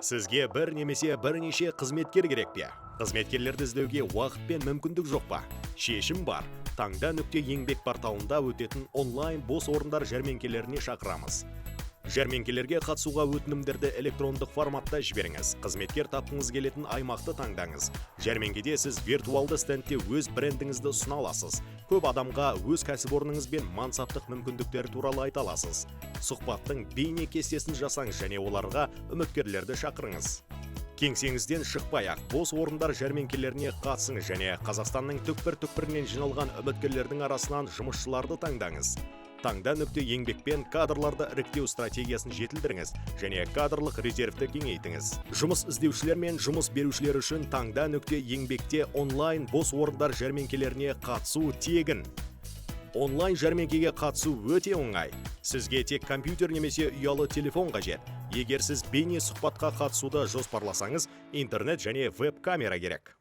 Сізге бір немесе бірнеше қызметкер керек пе? Қызметкерлерді іздеуге уақыт пен мүмкіндік жоқ па? Шешім бар. Таңда.еңбек порталында өтетін онлайн бос орындар жәрмеңкелеріне шақырамыз. Жәрмеңкелерге қатысуға өтінімдерді электрондық форматта жіберіңіз. Қызметкер тапқыңыз келетін аймақты таңдаңыз. Жәрмеңкеде сіз виртуалды стендте өз брендіңізді ұсына аласыз. Көп адамға өз кәсіпорныңыз бен мансаптық мүмкіндіктері туралы айта аласыз. Сұхбаттың бейне кестесін жасаңыз және оларға үміткерлерді шақырыңыз. Кеңсеңізден шықпай-ақ бос орындар жәрмеңкелеріне қатысыңыз және Қазақстанның түкпір-түкпірінен жиналған үміткерлердің арасынан жұмысшыларды таңдаңыз. Таңда.еңбекпен кадрларды іріктеу стратегиясын жетілдіріңіз және кадрлық резервті кеңейтіңіз. Жұмыс іздеушілер мен жұмыс берушілер үшін Таңда.еңбекте онлайн бос орындар жәрмеңкелеріне қатысу тегін. Онлайн жәрмеңкеге қатысу өте оңай. Сізге тек компьютер немесе ұялы телефон қажет. Егер сіз бейне сұхбатқа қатысуды жоспарласаңыз, интернет және веб камера керек.